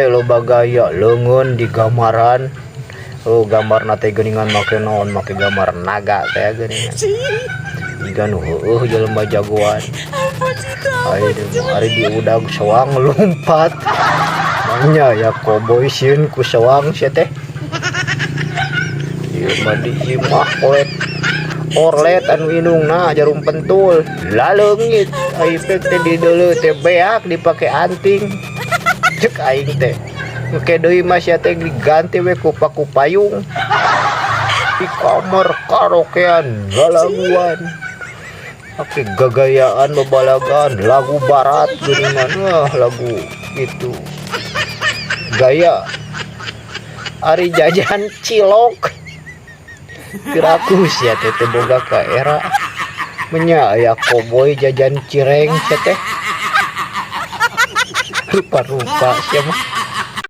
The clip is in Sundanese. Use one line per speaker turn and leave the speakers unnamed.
Loba gaya leungeun di gambaran. Oh, gambarna teh geuningan make naon, make gambar naga teh geuningan. Jiga nu heueuh jelema jagoan. Ari ari diudag soang lumpat. Manya ya koboy sieun ku soang sia teh. Ieu mah di imah kolet orlet anu indungna jarum pentul laleungit ai pek teh dideuleu teh beak dipake anting. Cek aing teh engke deui mah sia teh diganti we ku paku payung. Di kamar karaokean lalaguan, pake gagayaan babalagan lagu barat geuningan. Wah, lagu gitu gaya. Ari jajan cilok, piraku sia teh teu boga ka era. Menya aya koboy jajan cireng sia teh, rupa-rupa sia mah.